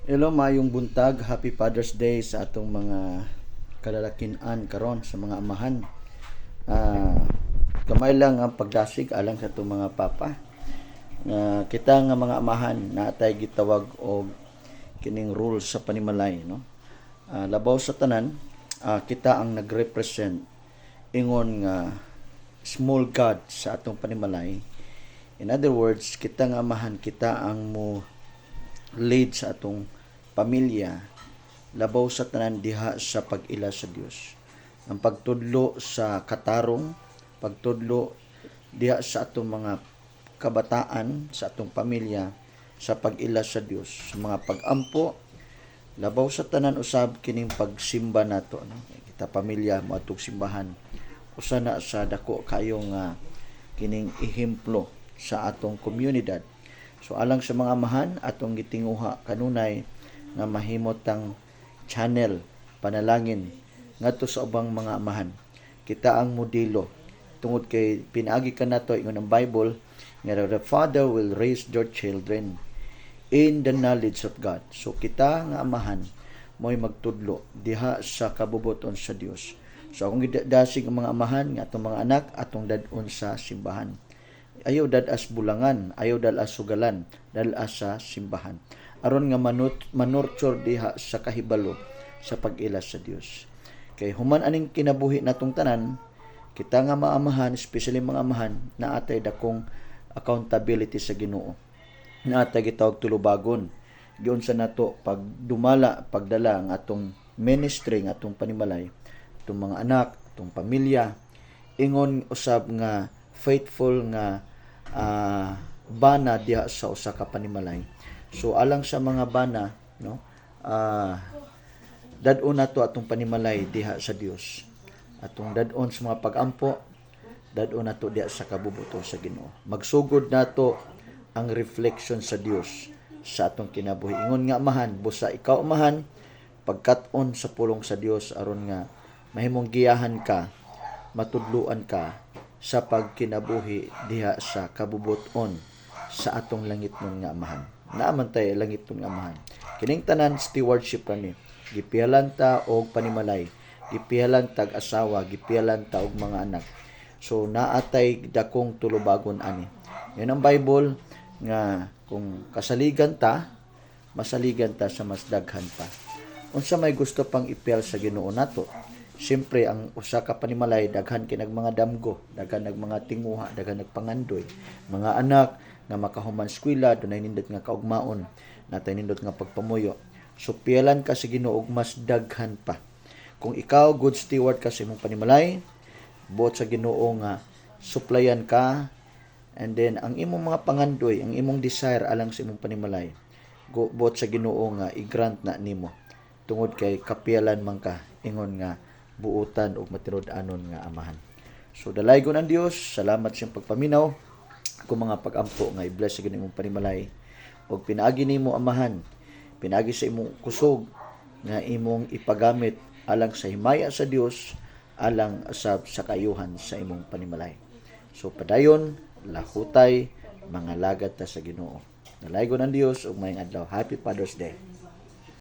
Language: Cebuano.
Hello, maayong buntag. Happy Father's Day sa atong mga kalalakian karon, sa mga amahan. Gamay lang ang pagdasig alang sa atong mga papa. Nga kita nga mga amahan, naatay gitawag og kining rules sa panimalay, no. Labaw sa tanan, kita ang nagrepresent ingon nga small God sa atong panimalay. In other words, kita nga amahan, kita ang mo lead sa atong pamilya, labaw sa tanan diha sa pag-ila sa Dios. Ang pagtudlo sa katarong, pagtudlo diha sa atong mga kabataan, sa atong pamilya sa pag-ila sa Dios, sa mga pag-ampo, labaw sa tanan usab kining pagsimba nato, no. Kita pamilya moadtog simbahan. Usa na sa dako kayo nga kining ehemplo sa atong komunidad. So alang sa mga amahan, atong gitinguha kanunay nga mahimo tang channel panalangin ngadto sa ubang mga amahan. Kita ang modelo tungod kay pinaagi kanato, ingon ang Bible nga the father will raise their children in the knowledge of God. So kita nga amahan mo'y magtudlo diha sa kabubuton sa Dios. So akong gidasig ang mga amahan nga atong mga anak atong dad-on sa simbahan. Ayaw dad-as bulangan, ayaw dad-as sugalan, dad-as sa simbahan. Aron nga manurture diha sa kahibalo sa pag-ila sa Dios. Kay human aning kinabuhi natong tanan, kita nga maamahan, especially mga amahan, naatay dakong accountability sa Ginoo. Naatay gitawag tulubagon. Giunsa nato pagdumala, pagdala ang atong ministry, ang atong panimalay, atong mga anak, atong pamilya, ingon usab nga faithful nga bana diha sa usa ka panimalay. So alang sa mga bana, no, dad-on nato atong panimalay diha sa Dios. Atong dad-on sa mga pag-ampo, dad-on nato diha sa kabubuton sa Ginoo. Magsugod nato ang reflection sa Dios sa atong kinabuhi. Ingon nga amahan, busa ikaw amahan, pagkat-on sa pulong sa Dios aron nga mahimong giyahan ka, matudluan ka sa pagkinabuhi diha sa kabubuton sa atong langitnon nga amahan. Naa man tay langitnon nga amahan. Kining tanan stewardship kani. Gipihalan ta og panimalay, gipihalan tag asawa, gipihalan ta og mga anak. So naatay dakong tulubagon ani. Yan ang Bible nga kung kasaligan ta, masaligan ta sa mas daghan pa. Unsa may gusto pang ipiyal sa Ginoo nato? Siyempre, ang usa ka panimalay daghan kay nag mga damgo, daghan nag mga tinguha, daghan nagpangandoy. Mga anak nga makahuman eskwela, dunay nindot nga kaugmaon, natay nindot nga pagpamuyo. So piyalan ka sa Ginoo og mas daghan pa. Kung ikaw good steward ka sa imong panimalay, buot sa Ginoo nga suplayan ka, and then ang imong mga pangandoy, ang imong desire alang sa imong panimalay, buot sa Ginoo nga i-grant na nimo. Tungod kay kapiyalan man ka ingon nga buutan ug matinud-anon nga amahan. So dalaygon ang Dios, salamat sa iyong pagpaminaw kung mga pag-ampo nga i-bless sa Ginoo imong panimalay ug pinaagi nimo amahan, pinaagi sa imong kusog nga imong ipagamit alang sa himaya sa Dios, alang sa kaayuhan sa imong panimalay. So padayon, lahutay, mga lagad ta sa Ginoo. Dalaygon ang Dios ug maayong adlaw. Happy Father's Day.